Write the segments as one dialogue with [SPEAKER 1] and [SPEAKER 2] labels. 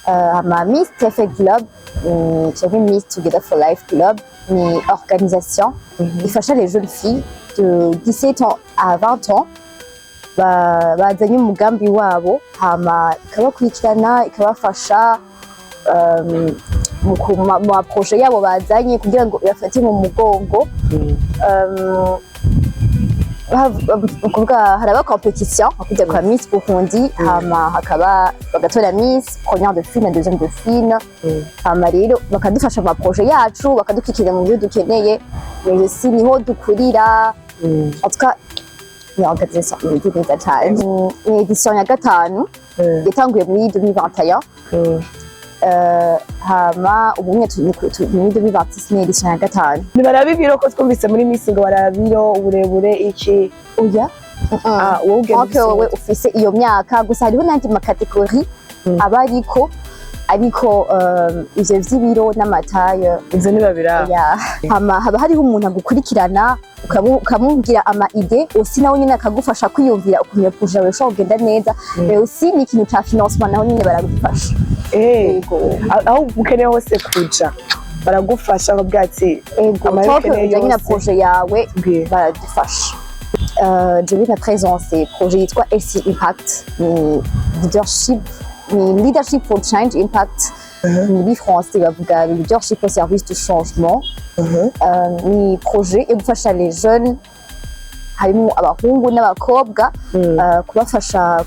[SPEAKER 1] Hama Miss TFL Club, canke Miss Together for Life Club, ni organisation ifasha les jeunes filles de 17 ans à 20 ans bazanye umugambi wabo, hama ikabakurikirana, ikabafasha mu ma projet yabo bazanye kugira ngo ibafate mu mugongo. Ukuvuga haraba compétition kujya kwa Miss Burundi, hama hakaba bagatora Miss première dauphine na deuxième dauphine. Hama rero bakadufasha mu projet yacu, bakadukikira mu byo dukeneye, mais aussi niho dukurira. En tout cas, ni organisation imeze neza cane. Ni édition ya gatanu, yatanguye muri 2021. Hama ubu nyene turi muri 2026, ni édition ya gatanu.
[SPEAKER 2] Ntibaraba ibiro, ko twumvise muri Miss ngo baraba ibiro, uburebure, iki?
[SPEAKER 1] Oya.
[SPEAKER 2] Ah, wowe ugenda
[SPEAKER 1] Tant que wowe ufise iyo myaka gusa. Hariho n'andi ma catégories aba ariko ivyo vy'ibiro n'ama taille,
[SPEAKER 2] ivyo ntibabiraba.
[SPEAKER 1] Ya, hama haba hariho umuntu agukurikirana, ukamubwira ama idées aussi, nawe nyene akagufasha kwiyumvira ukuntu iyo projet yawe ishobora kugenda neza. Mais aussi ni ikintu ca financement, naho nyene baragufasha. Yego.
[SPEAKER 2] Aho ukeneye hose kuja baragufasha, bakubwira ati
[SPEAKER 1] Ego.
[SPEAKER 2] amahera
[SPEAKER 1] Tant que
[SPEAKER 2] ukeneye
[SPEAKER 1] ujanye na
[SPEAKER 2] yose.
[SPEAKER 1] projet yawe,
[SPEAKER 2] Tubwire.
[SPEAKER 1] baradufasha. Jewe na présenté projet yitwa LC Impact, ni leadership, ni leadership for change impact. Muri français bavuga leadership au service du changement. Ni projet yo gufasha les jeunes, harimo abahungu n'abakobwa, kubafasha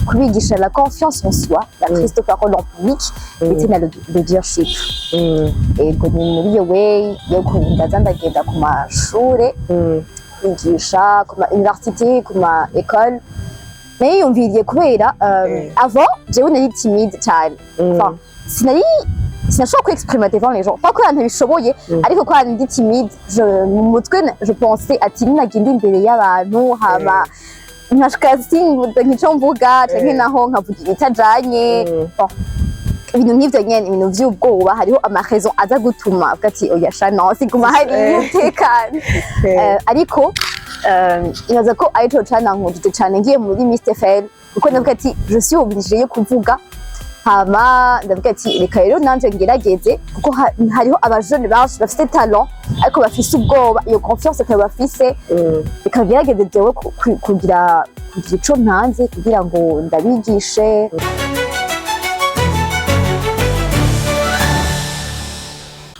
[SPEAKER 1] kubigisha la confiance en soi, la prise de parole en public ndetse na leadership. Ego, ni muri iyo way yo ndaza ndagenda ku mashure kwigisha, ku ma université, ku ma école. Nayiyumviriye kubera avant jewe nari timide cyane. Enfin, sinashobora kwexprimer devant les gens, pas ko ntabishoboye, ariko ko ndi timide, je mu mutwe je pensais ati ninagenda imbere y'abantu, hama nkashika nkico mvuga canke naho nkavuga ibitajanye. Bon, ibintu nk'ivyo nyene, ibintu vy'ubwoba. Hariho ama raisons aza gutuma avuga ati oya sha, non, siguma hariya utekane. Ariko ibaza ko arico canankujije cane ngiye muri Miss TFL, kuko ndavuga ati je suis obligée yo kuvuga. Hama ndavuga ati reka rero nanje ngerageze, kuko hariho abajene benshi bafise talent ariko bafise ubwoba, iyo confiance akaba bafise. Reka ngerageze jewe kugira ico ntanze kugira ngo ndabigishe.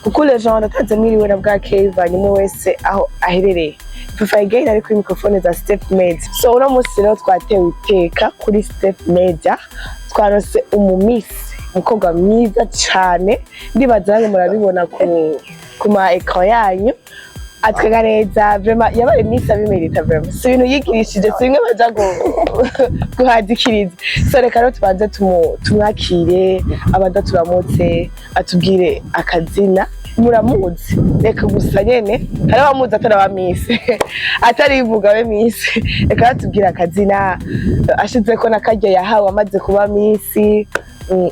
[SPEAKER 2] Kuko les gens ndatanze mwiriwe na bwakeye, bivanye umwe wese aho aherereye. Fifa Again ari kuri microphone za Step Media. So uno munsi rero twatewe iteka kuri Step Media, twaronse umu miss, umukobwa mwiza cane. Ndibaza namwe murabibona ku ma écran yanyu, atwega neza vraiment. Yabaye miss abimerita vraiment, si ibintu yigirishije, si bimwe baja guhadikiriza. So reka rero tubanze tumwakire, abanza turamutse, atubwire akazina. Muramuzi, reka gusa nyene hari abamuzi atari aba miss, atarivuga abe miss. Reka batubwire akazina, ashizeko n'akaryo yahawe amaze kuba miss.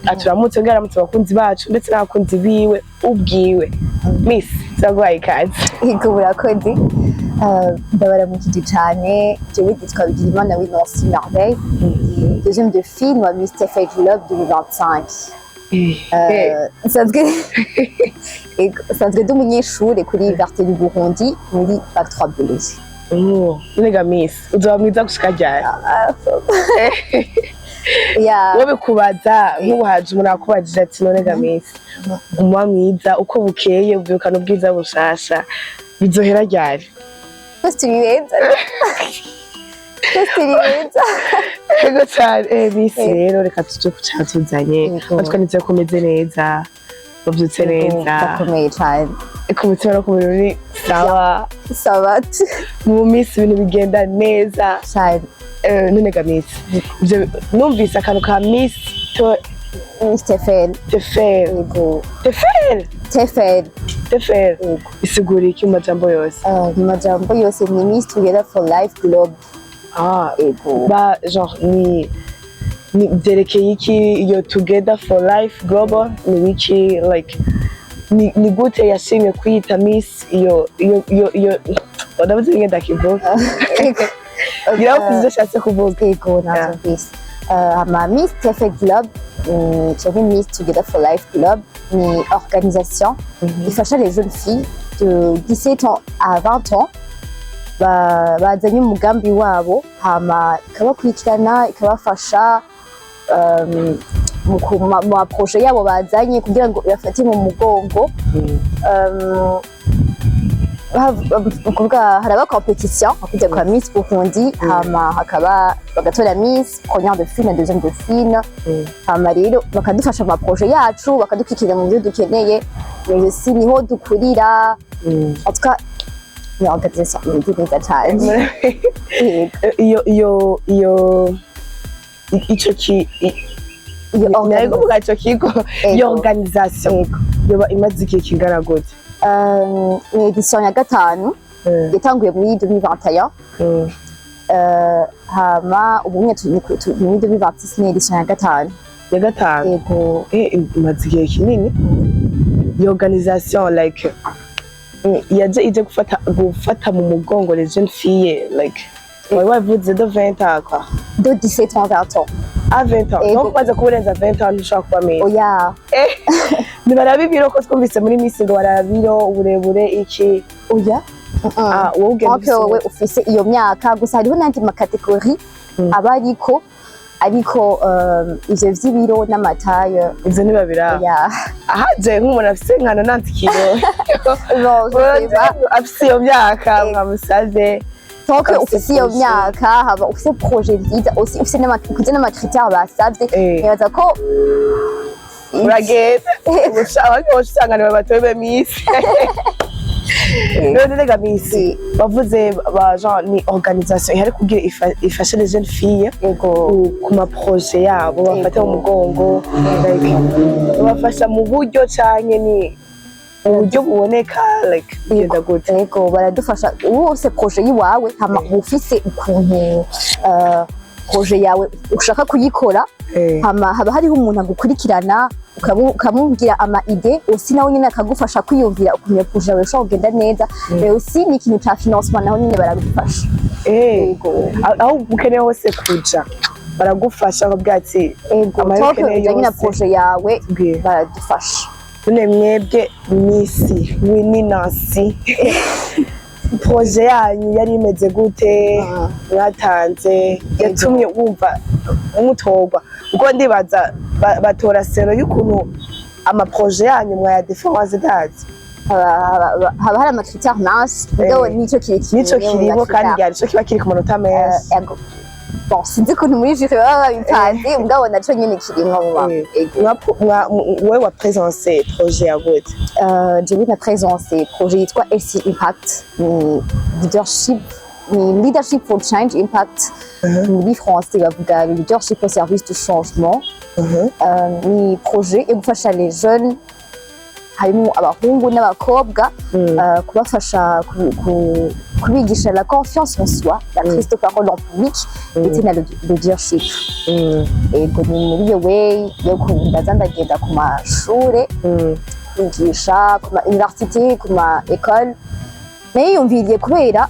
[SPEAKER 2] Aturamutse, ngira aramutse abakunzi bacu ndetse n'abakunzi biwe ubwiwe. Miss, turaguhaye ikaze.
[SPEAKER 1] Yego, murakoze. Ndabaramukije cane. Jewe nitwa Bigirimana Winancy Merveille, ndi deuxième dauphine wa Miss TFL Club 2025. Ego, nsanzwe ndi umunyeshure kuri Université du Burundi muri bac 3 biologie.
[SPEAKER 2] Nega miss, uzoba mwiza gushika ryari?
[SPEAKER 1] Ya.
[SPEAKER 2] Wowe bikubaza, nk'ubu haje umuntu akubajije ati none ga miss, umuba mwiza uko bukeye, uvyukana ubwiza bushasha, bizohera ryari?
[SPEAKER 1] Twese turi beza, twese turi beza.
[SPEAKER 2] Ego cyane. Miss, rero reka tuje ku catuzanye.
[SPEAKER 1] Yego.
[SPEAKER 2] Natwe nizeye ko umeze neza, wavyutse neza.
[SPEAKER 1] Ndakomeye cane.
[SPEAKER 2] Ku mutima no ku mubiri ni sawa?
[SPEAKER 1] Ça va.
[SPEAKER 2] Mu minsi ibintu bigenda neza?
[SPEAKER 1] Cane.
[SPEAKER 2] None ga miss, ivyo numvise akantu ka miss to
[SPEAKER 1] Miss TFL.
[SPEAKER 2] Tefel?
[SPEAKER 1] Yego.
[SPEAKER 2] Tefel?
[SPEAKER 1] TFL.
[SPEAKER 2] Tefel.
[SPEAKER 1] Yego.
[SPEAKER 2] Isigura iki mu majambo yose?
[SPEAKER 1] Mu majambo yose ni Miss Together for Life Globe.
[SPEAKER 2] Ah.
[SPEAKER 1] Ego.
[SPEAKER 2] Ba genre ni byerekeye iki iyo Together for Life Global? Ni wiki like ni gute yashimye kwiyita miss iyo ndabuze ingene ndakivuga, ngira ko ivyo ashatse kuvuga.
[SPEAKER 1] Ego, navyumvise. Hama Miss TFL Club, canke Miss Together for Life Club, ni organisation ifasha les jeunes filles de 17 ans à 20 ans bazanye umugambi wabo, hama ikabakurikirana, ikabafasha mu ma projet yabo bazanye kugira ngo ibafate mu mugongo. Ukuvuga haraba compétition kujya kwa Miss Burundi, hama hakaba bagatora Miss première dauphine na deuxième dauphine. Hama rero bakadufasha mu ma projet yacu, bakadukurikirana mu byo dukeneye, mais aussi niho dukurira. En tout cas, ni organisation imeze neza cane. Yego.
[SPEAKER 2] Iyo ico ki
[SPEAKER 1] Iyo
[SPEAKER 2] nari kuvuga ico kigo, iyo
[SPEAKER 1] Ego.
[SPEAKER 2] organisation
[SPEAKER 1] Yego.
[SPEAKER 2] yoba imaze igihe kingana gute?
[SPEAKER 1] Ni édition ya gatanu, yatanguye muri 2021. Hama ubu nyine turi muri 2026, ni édition ya gatanu.
[SPEAKER 2] Ya gatanu?
[SPEAKER 1] Yego.
[SPEAKER 2] Imaze igihe kinini iyo organisation. Like, yaje ije gufata mu mugongo les jeunes filles, like wari wavuze de 20 ans, quoi.
[SPEAKER 1] De 17 ans 20 ans.
[SPEAKER 2] À 20 ans?
[SPEAKER 1] Ego.
[SPEAKER 2] Donc umaze kuba urenza 20 ans ntushobora kuba Miss?
[SPEAKER 1] Oya.
[SPEAKER 2] Ntibaraba ibiro, ko twumvise muri Miss ngo baraba ibiro, uburebure, iki?
[SPEAKER 1] Oya.
[SPEAKER 2] Ah, wowe ugenda
[SPEAKER 1] Tant que wowe ufise iyo myaka gusa. Hariho n'andi ma catégories aba ariko ivyo vy'ibiro n'ama taille,
[SPEAKER 2] ivyo ntibabiraba.
[SPEAKER 1] Oya.
[SPEAKER 2] Ahaje nk'umuntu afise nka 90 kilo,
[SPEAKER 1] Bon, je sais pas.
[SPEAKER 2] afise iyo myaka,
[SPEAKER 1] Ego.
[SPEAKER 2] mwamusaze.
[SPEAKER 1] Tant que
[SPEAKER 2] Afise
[SPEAKER 1] ufise iyo
[SPEAKER 2] projet.
[SPEAKER 1] myaka, haba ufise projet nziza, aussi ufise ukuze n'ama critères basavye, nibaza ko
[SPEAKER 2] Uragenda abandi bose usanga niwe batowe Miss. None rega Miss, bavuze ba genre ni organisation ihari kugira ifashe les jeunes filles
[SPEAKER 1] Ego.
[SPEAKER 2] ku ma projet yabo, bafate mu mugongo, like babafasha mu buryo canke ni mu buryo buboneka, like bigenda gute?
[SPEAKER 1] Ego, baradufasha. Ubu ufise projet yiwawe, hama uba ufise ukuntu projet yawe ushaka kuyikora, hama haba hariho umuntu agukurikirana, ukamubwira ama idées aussi, nawe nyine akagufasha kwiyumvira ukuntu iyo projet yawe ishobora kugenda neza. Mais aussi ni ikintu ca financement, naho nyine baragufasha. Ego.
[SPEAKER 2] Aho ukeneye hose kuja baragufasha, bakubwira ati
[SPEAKER 1] Ego.
[SPEAKER 2] amahera
[SPEAKER 1] Tant que
[SPEAKER 2] ukeneye
[SPEAKER 1] ujanye na
[SPEAKER 2] yose.
[SPEAKER 1] projet yawe,
[SPEAKER 2] Tubwire.
[SPEAKER 1] baradufasha.
[SPEAKER 2] None mwebwe Miss Winnie Nancy, projet yanyu yari imeze gute mwatanze yatumye wumva mutorwa? Kuko ndibaza batora selon y'ukuntu ama projets yanyu mwaya défendre, ndazi.
[SPEAKER 1] Haba hari ama critères menshi, mugabo nico kiri
[SPEAKER 2] Nico
[SPEAKER 1] kimwe mu
[SPEAKER 2] kirimo kandi
[SPEAKER 1] ma critères.
[SPEAKER 2] ryari nico kiba kiri ku manota menshi.
[SPEAKER 1] Ego. Bon, sinzi ukuntu muri jury baba babipanze, mugabo naco nyene kirimwo mu ma ego.
[SPEAKER 2] Wewe wa présenté projet ya gute?
[SPEAKER 1] Jewe na présenté projet yitwa LC Impact, ni leadership, ni leadership for change impact. Muri français bavuga leadership au service du changement. Ni projet yo gufasha les jeunes, harimo abahungu n'abakobwa, kubafasha kubigisha la confiance en soi, la prise de parole en public ndetse na leadership. Ego, ni muri iyo way yo ndaza ndagenda ku mashure kwigisha, ku ma université, ku ma école. Nayiyumviriye kubera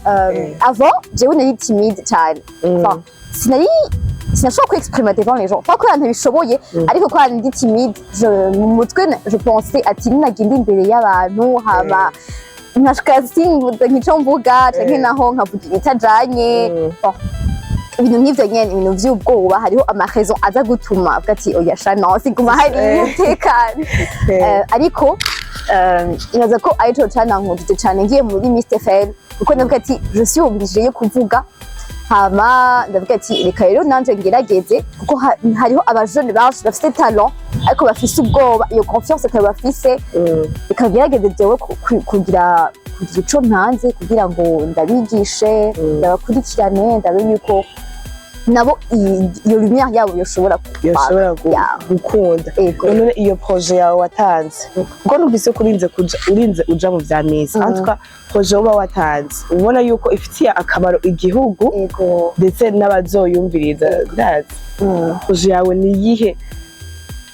[SPEAKER 1] avant jewe nari timide cyane. Enfin, sinashobora kwi-exprimer devant les gens, pas kubera ntabishoboye, ariko kubera ndi timide. Mu mutwe je pensais ati ninagenda imbere y'abantu, hama nkashika simvuga nkico mvuga, canke naho nkavuga ibitajanye. Bon, ibintu nk'ivyo nyene, ibintu vy'ubwoba. Hariho ama raisons aza gutuma avuga ati oya sha, non, siguma hariya, utekane. Ariko nibaza ko arico canankundije cane ngiye muri Miss TFL, kuko ndavuga ati je suis obligée yo kuvuga. Hama ndavuga ati reka rero nanje ngerageze, kuko hariho abajene benshi bafise talent ariko bafise ubwoba, iyo confiance akaba bafise. Reka ngerageze jewe kugira ico ntanze kugira ngo ndabigishe, ndabakurikirane, ndabe yuko nabo iyo lumière yabo yoshobora kwaka.
[SPEAKER 2] Yoshobora gukunda.
[SPEAKER 1] Ego.
[SPEAKER 2] None iyo projet yawe watanze, kuko numvise ko urinze kuja, urinze uja mu vya Miss, en tout cas projet uba watanze ubona yuko ifitiye akamaro igihugu ndetse n'abazoyumviriza, ndazi. Projet yawe ni iyihe?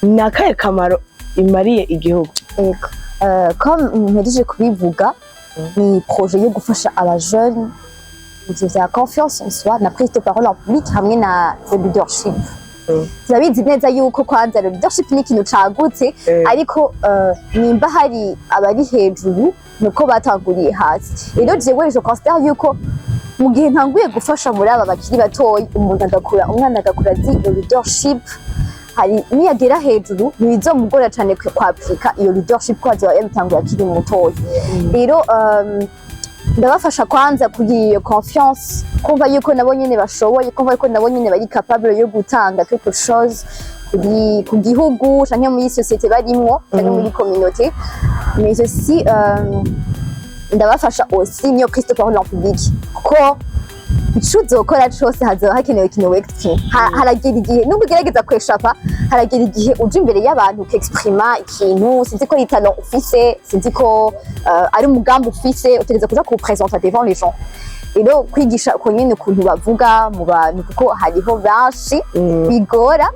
[SPEAKER 2] Ni akahe kamaro imariye igihugu?
[SPEAKER 1] Ego. Comme mpejeje kubivuga, ni projet yo gufasha abajene ivyo vya confiance en soi na prise de parole en public hamwe na leadership. Turabizi neza yuko kwanza leadership ni ikintu cagutse, ariko nimba hari abari hejuru nuko batanguriye hasi. Rero jewe je considère yuko mu gihe ntanguye gufasha muri aba bakiri batoyi, umuntu agakura, umwana agakura azi iyo leadership, hari niyagera hejuru ntibizomugora cane kwapplika iyo leadership ko azoba yabitanguye akiri mutoyi. Rero ndabafasha kwanza kugira iyo confiance, kumva yuko nabo nyene bashoboye, kumva yuko nabo nyene bari capable yo gutanga quelque chose ku gihugu canke muri société barimwo canke muri communauté. Mais aussi ndabafasha aussi niyo prise de parole en public, kuko ico uzokora cose hazoba hakenewe ikintu wexprime. Haragera igihe nubwo ugerageza kweshapa, haragera igihe uja imbere y'abantu ukexprima ikintu. Sinzi ko ari talent ufise, sinzi ko ari umugambi ufise, utegereza kuja kuwupresenta devant les gens. Rero kwigisha uko nyene ukuntu bavuga mu bantu, kuko hariho benshi bigora.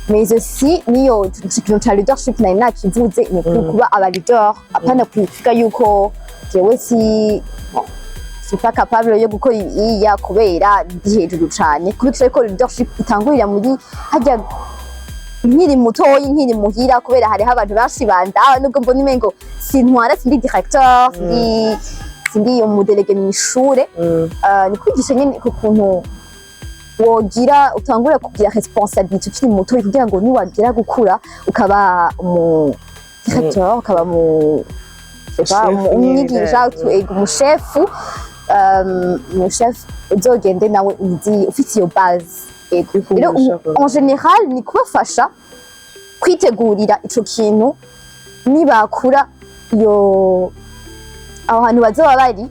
[SPEAKER 1] Mais aussi niyo ikintu ca leadership nari nakivuze, ni kuba aba leader, apana kuvuga yuko jewe si bon, suis pas capable yo gukora ibiya kubera ndi hejuru cane. Kubera ko leadership itangurira muri harya nkiri mutoyi, nkiri muhira, kubera hariho abantu benshi bandaba, nubwo mbona umengo sintwara, sindi directeur, sindi umudélégué mw'ishure. Ni kwigisha nyene ku kuntu wogira utangura kugira responsabilité ukiri muto, kugira ngo niwagira gukura ukaba umu directeur, ukaba mu je sais pas,
[SPEAKER 2] Chef nyene,
[SPEAKER 1] umwigisha, ego, umushefu, umushefu uzogende nawe uzi ufite iyo base. Ego. Rero en général ni kubafasha kwitegurira ico kintu, nibakura iyo aho hantu bazoba bari,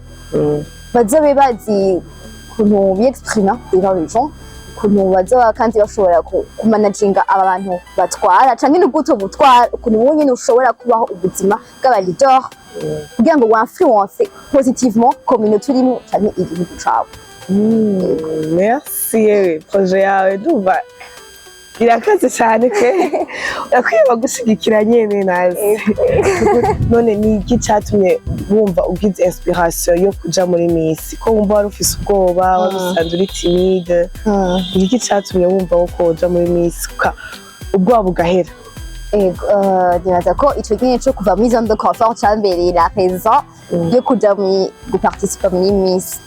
[SPEAKER 1] bazobe bazi ukuntu biexprima devant les gens, ukuntu bazoba kandi bashobora kumanaginga aba bantu batwara, canke n'uguto butwara, ukuntu wowe nyene ushobora kubaho ubuzima bw'aba leader kugira ngo winfluence positivement communauté urimo canke igihugu cawe.
[SPEAKER 2] Merci. Yewe, projet yawe ndumva irakaze cyane ke, urakwiye bagushigikira nyene nazi. None ni iki cyatumye wumva ugize inspiration yo kuja muri Miss, ko wumva wari ufise ubwoba, wari usanzwe uri timide? Ni iki cyatumye wumva ko woja muri Miss ubwoba bugahera?
[SPEAKER 1] Ego, nibaza ko ico nyene co kuva muri zone de confort cambereye la raison yo kuja muri guparticipa muri Miss.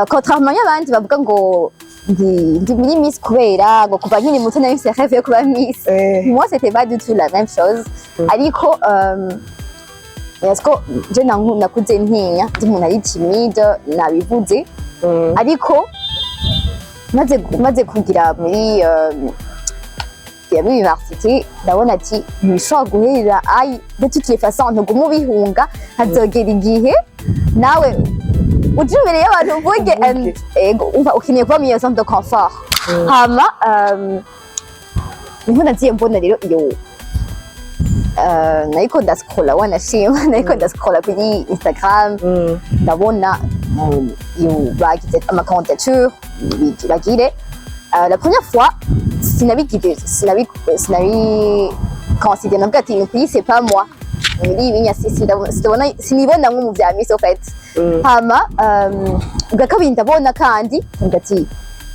[SPEAKER 1] Contrairement y'abandi bavuga ngo ndi muri Miss kubera ngo kuva nkiri muto nari mfise rêve yo kuba Miss, moi c'était pas du tout la même chose. Ariko nibaza ko je nakuze ntinya, ndi umuntu ari timide, nabivuze. Ariko maze kugira muri ya muri université, ndabona ati ntibishobora guherera ayi. De toutes les façons ntuguma ubihunga, hazogera igihe nawe uje imbere y'abantu uvuge.
[SPEAKER 2] Uvuge.
[SPEAKER 1] And ego, umva ukeneye kuba muri iyo zone de confort. Hama niho nagiye mbona rero iyo nariko ndascrolla, wanashima nariko ndascrolla kuri Instagram, ndabona iyo bagize ama candidature bagire. La première fois sinabigize, sinabi considéré, navuga ati ni ukuri c'est pas moi muri ibi nyasi, sinibona nko mu vya Miss en fait. Hama ubwa kabiri ndabona kandi, ndavuga ati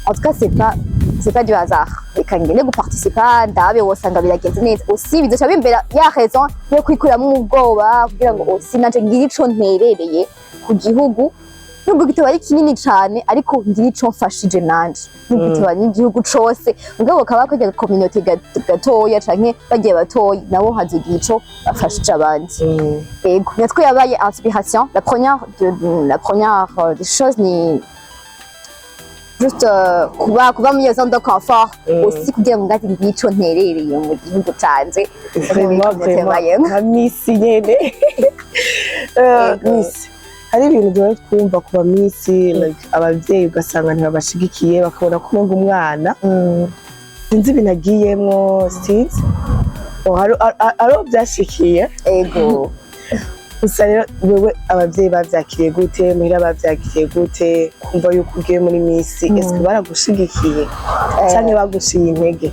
[SPEAKER 1] en tout cas c'est pas du hasard, reka ngende guparticipa ndabe, wosanga biragenze neza aussi, bizoca bimbera ya raison yo kwikuramwo ubwoba, kugira ngo aussi nanje ngire ico nterereye ku gihugu, nubwo kitaba ari kinini cane, ariko ngira ico mfashije nanje, nubwo kitaba ari igihugu cose, mugabo kaba karya communauté gatoya canke bagiye batoyi, nabo hazogira ico bafashije abandi. Ego, natwe yabaye inspiration. La première des choses ni juste kuba muri iyo zone de confort aussi, kugira ngo ngazi ngire ico nterereye mu gihugu canje, muri
[SPEAKER 2] Vraiment,
[SPEAKER 1] communauté
[SPEAKER 2] vraiment,
[SPEAKER 1] mbayemwo.
[SPEAKER 2] Nka Miss nyene.
[SPEAKER 1] Yego.
[SPEAKER 2] Miss, hari ibintu duhora twumva ku ba Miss, like abavyeyi ugasanga ntibabashigikiye, bakabona ko umenga umwana sinzi ibintu agiyemwo, sinzi. Oh, hari uwo vyashikiye.
[SPEAKER 1] Ego.
[SPEAKER 2] Gusa rero wewe abavyeyi bavyakiriye gute? Muhira bavyakiriye gute kumva yuko ugiye muri Miss? Eske baragushigikiye canke baguciye intege?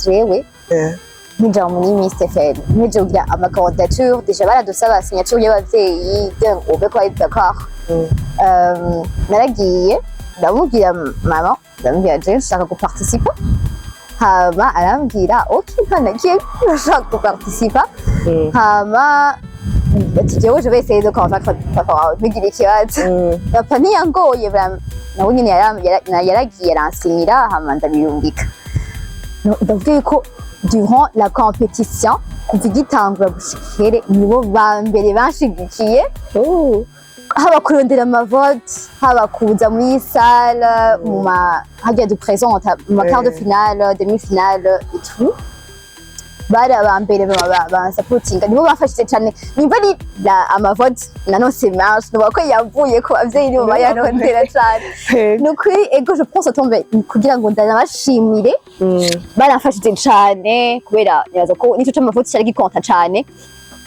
[SPEAKER 1] Jewe nkija muri Miss FN, nkije kugira ama candidature, déjà baradusaba signature y'abavyeyi kugira ngo ube ko bari d'accord. Naragiye Ndamubwira mama, ndamubwira: "Je nshaka guparticipa." Hama arambwira: "Ok, nta nagiye, urashaka guparticipa." Hama ati: "Jewe je vais essayer de convaincre papa wawe, ntugire ikibazo." Papa ntiyangoye vraiment, nawe nyene yaragiye aransinyira, hama ndabirungika. No, ndavuga yuko durant la compétition, kuva igitangura gushika ihere, nibo ba mbere banshigikiye, haba kurondera amavote, haba kuza muri salle, mu ma harya dupresenta mu ma quart de finale, demi finale et tout. Bari aba mbere bansapotinga, nibo bafashije cane. Nimba ari amavote nanose menshi, nuba ko yavuye ku bavyeyi, nibo bayarondera cane. Ni ukuri, ego, je pense tombe kugira ngo ndanabashimire. Baramfashije cane kubera nibaza ko nico c'amavote cyari gikonta cane.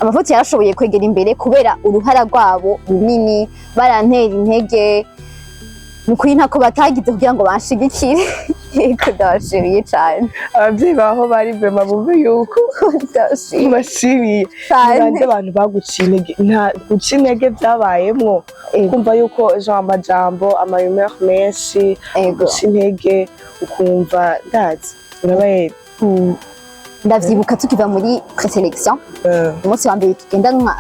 [SPEAKER 1] Amavote yarashoboye kwegera imbere kubera uruhara rwabo runini. Barantera intege, ni ukuri ntako batagize kugira ngo banshigikire. Yego, ndabashimiye cane.
[SPEAKER 2] Abavyeyi baho bari vraiment bumve yuko
[SPEAKER 1] Ndabashimiye
[SPEAKER 2] bashimiye.
[SPEAKER 1] cane.
[SPEAKER 2] Bande abantu baguciye intege? Nta guca intege byabayemwo? Kumva yuko genre amajambo, ama rumeur menshi, guca intege, ukumva ndazi urabaye.
[SPEAKER 1] Ndavyibuka tukiva muri présélection, umunsi wa mbere tugenda nka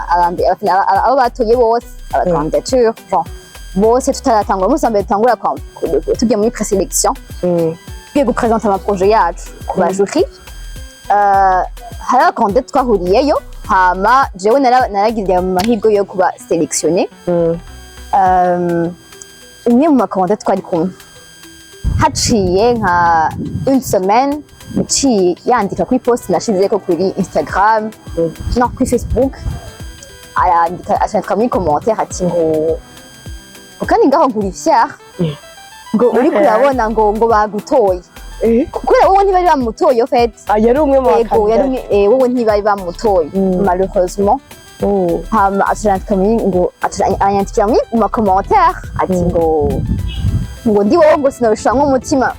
[SPEAKER 1] abo batoye bose, aba candidature, bon, bose tutaratangura, umunsi wa mbere dutangura tugiye muri présélection, tugiye gupresenta amaprojet yacu ku ba jury. Hari abakandida twahuriyeyo, hama jewe naragize amahirwe yo kuba sélectionné. Umwe mu bakandida twari kumwe, haciye nka une semaine, yaciye yandika kuri post nashizeko kuri Instagram, no kuri Facebook, arandika, acandika muri commentaire ati ngo kandi ngaho ngo uri fier, ngo uriko urabona ngo bagutoye, kubera wowe ntibari bamutoye en fait.
[SPEAKER 2] Ah, yari umwe mu
[SPEAKER 1] Ego, yari
[SPEAKER 2] bakandida.
[SPEAKER 1] umwe, wowe ntibari bamutoye, malheureusement. Hama acandika muri ngo aranyandikira muri mu ma commentaire ati ngo ndi wowe ngo sinabishira nk'umutima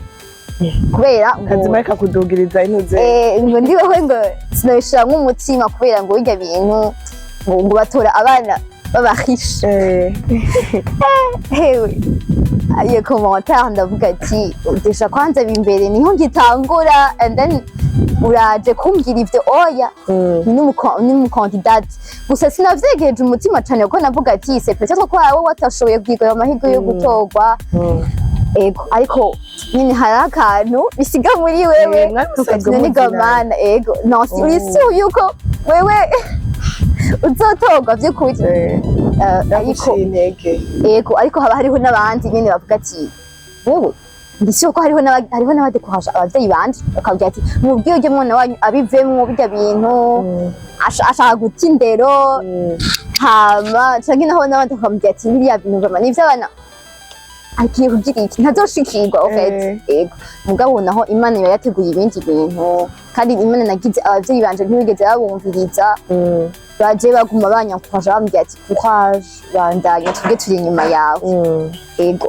[SPEAKER 1] kubera ngo
[SPEAKER 2] Kazima reka kudugiriza intuze.
[SPEAKER 1] Ngo ndi wowe ngo sinabishira nk'umutima kubera ngo bijya bintu ngo batora abana b'aba riche. Hewe, iyo commentaire ndavuga ati: "Déjà kwanza bimbere niho ngitangura, and then uraje kumbwira ivyo? Oya." N'umukandidate gusa sinavyegereje umutima cane, kuko navuga ati: "C'est peut-être ko wowe watashoboye kugira ayo mahirwe yo gutorwa." Ego, ariko nyine hari akantu bisiga muri wewe.
[SPEAKER 2] Mwari musanzwe
[SPEAKER 1] Ukagira
[SPEAKER 2] muzinanye.
[SPEAKER 1] Nigamana, ego, non, si uri sûr yuko wewe uzotorwa vy'ukuri. Ariko
[SPEAKER 2] Yaguciye intege.
[SPEAKER 1] Ego, ariko haba hariho n'abandi nyene bavuga ati: "Wewe ndi sûr ko hariho n'abadekuraje abavyeyi banje, bakabwira ati: mubwiye uryo mwana wanyu abivemwo birya bintu, ashaka guta indero." Hama canke naho n'abandi bakamubwira ati: "Biriya bintu vraiment n'ivy'abana, agiye kugira iki, ntazoshikirwa en fait." Ego, mugabo naho Imana iba yateguye ibindi bintu, kandi Imana nagize abavyeyi banje ntibigeze babumviriza. Baje baguma banyankuraje, bambwira ati: "Courage, bandanya, twebwe turi inyuma yawe." Ego,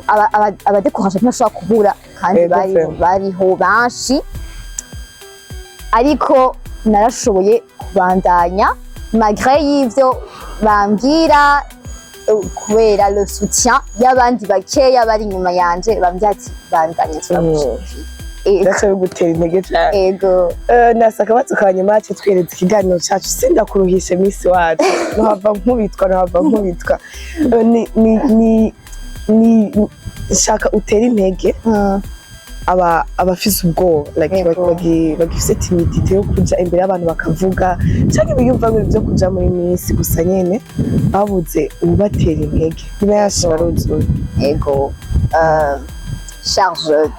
[SPEAKER 1] abadekuraje ntibashobora kubura kandi bariho, bariho benshi, ariko narashoboye kubandanya malgré y'ivyo bambwira, kubera le soutien y'abandi bakeya bari inyuma yanje, bambwira ati: "Bandanya, turagushigikiye." Ego.
[SPEAKER 2] Gaca bigutera intege cyane.
[SPEAKER 1] Ego.
[SPEAKER 2] Nasa akabazo ka nyuma tweretse ikiganiro cacu, sindakuruhishe miss wacu, nohava nkubitwa, nohava nkubitwa. Ni shaka utere intege aba abafise ubwoba, like bagifise timidité yo kuja imbere y'abantu bakavuga, canke biyumvamwo ivyo kuja muri miss, gusa nyene babuze uwubatera intege. Ni benshi baruzuye.
[SPEAKER 1] Ego, charge,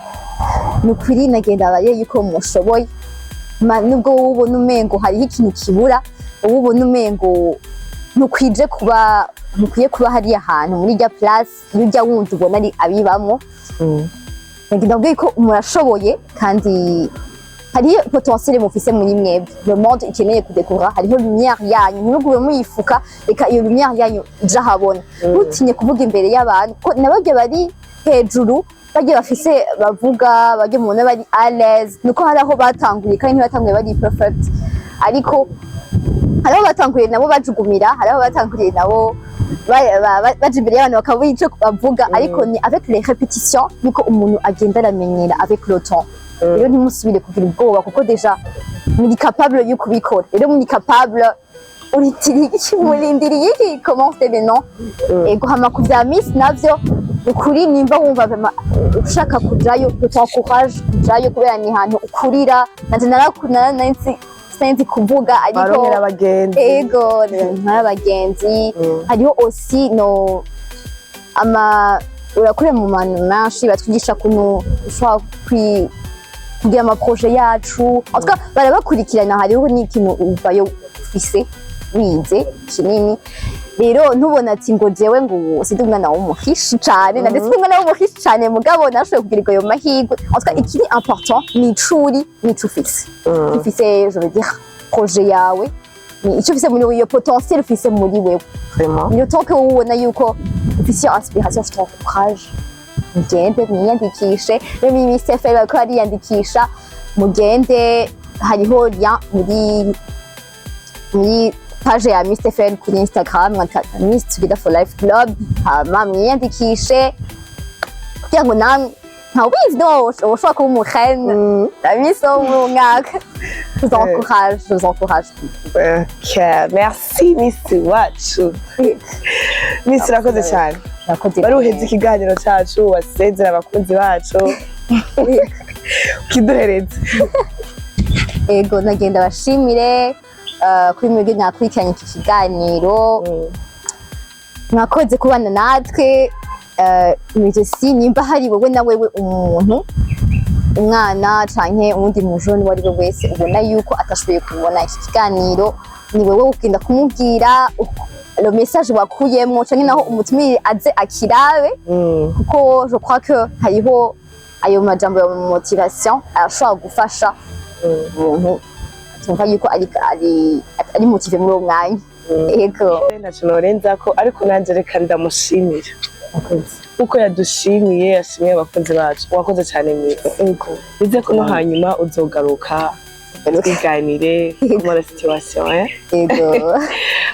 [SPEAKER 1] ni ukuri nagenda abaye yuko mushoboye. Nubwo wowe ubona umengo hariho ikintu kibura, wowe ubona umengo ntukwije kuba, ntukwiye kuba hariya hantu muri rya place, iyo ujya wundi ubona ari abibamwo, nagenda mbwiye ko murashoboye, kandi hariyo potentiel mufise muri mwebwe le monde ikeneye kudekura. Hariho lumière yanyu, ntimugume muyifuka, reka iyo lumière yanyu ije ahabona. Ntutinye kuvuga imbere y'abantu, ko nabarya bari hejuru, barya bafise bavuga, barya mubona bari à l'aise, nuko hari aho batanguriye, kandi ntibatanguye bari perfect, ariko Hariho batanguriye nabo bajugumira, hariho batanguriye nabo baja imbere y'abantu bakabura ico bavuga, ariko ni avec les répétitions niko umuntu agenda aramenyera avec le temps. Rero ntimusubire kugira ubwoba, kuko déjà muri capable yo kubikora. Rero muri capable, urindiriye iki? Murindiriye iki? Commencez maintenant. Ego, hama ku vya Miss navyo, ukuri nimba wumva vraiment ushaka kujayo, je t'encourage kujayo, kubera ni hantu ukurira. Nanje narakuna, sinzi kuvuga, ariko
[SPEAKER 2] Baronkera abagenzi.
[SPEAKER 1] Ego, nk'abagenzi. Hariho aussi no ama urakurira mu bantu menshi, batwigisha ukuntu ushobora kugira ama projets yacu. En tout cas barabakurikirana, hariho n'ikintu uvayo ufise wize kinini. Rero ntubona ati ngo jewe ngo sindi umwana w'umuhishi cane, na ndetse umwana w'umuhishi cane, mugabo nashoboye kugirirwa ayo mahirwe. En tout cas, ikiri important ni icuri, nico ufise. Ufise, je veux dire, projet yawe, ni icyo ufise muri wewe, iyo potentiel ufise muri wewe.
[SPEAKER 2] Vraiment.
[SPEAKER 1] Le temps que ubona yuko ufise iyo inspiration, je t'encourage, mugende mwiyandikishe. No muri Miss FL bariko bariyandikisha, mugende, hariho lien muri page ya Miss FL kuri Instagram, mwandika Miss Together for Life Club, hama mwiyandikishe kugira ngo namwe, ntawubizi, no ushobora kuba umu reine, la Miss wo mu mwaka. Je vous encourage, je vous encourage.
[SPEAKER 2] Ok, merci Miss wacu. Miss, urakoze cyane.
[SPEAKER 1] Murakoze.
[SPEAKER 2] Baruheze ikiganiro cyacu, wasezera abakunzi bacu, ukiduhereze.
[SPEAKER 1] Ego, nagenda bashimire kuri mwebwe mwakurikiranye iki kiganiro. Mwakoze kubana natwe. Si nimba hari wowe na wewe, umuntu, umwana canke uwundi mujoni uwo ari we wese ubona yuko atashoboye kubona iki kiganiro, ni wewe ugenda kumubwira le message wakuyemwo, canke naho umutumire aze akirabe, kuko je crois que hariho ayo majambo ya motivation arashobora gufasha umuntu tumva yuko ari motivé muri uwo mwanya. Yego.
[SPEAKER 2] Ntacyo norenza ko, ariko nanjye reka ndamushimira uko yadushimiye, yashimiye abakunzi bacu. Wakoze cyane, Miss.
[SPEAKER 1] Yego.
[SPEAKER 2] Nize ko no hanyuma uzogaruka twiganire kumara situation, eh?
[SPEAKER 1] Yego.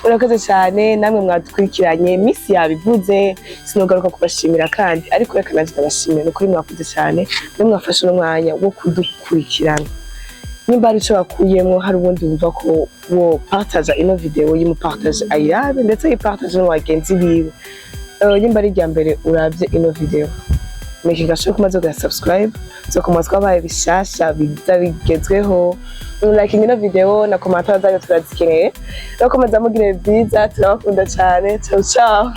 [SPEAKER 2] Urakoze cyane namwe mwadukurikiranye. Miss yabivuze, sinogaruka kubashimira kandi, ariko reka nanjye ndabashimira. Ni ukuri mwakoze cyane, mwe mwafashe n'umwanya wo kudukurikirana. Nimba hari ico bakuyemwo, hari ubundi wumva ko wo partager ino video, yimupartage ayirabe, ndetse yipartage no mu bagenzi biwe. Nimba ari irya mbere uravye ino video, making sure ko umaze kugira subscribe, zo twabaye bishasha biza bigezweho, like ino video na commentaire zanyu turazikeneye. Turakomeza mugire byiza, turabakunda cyane. Ciao ciao.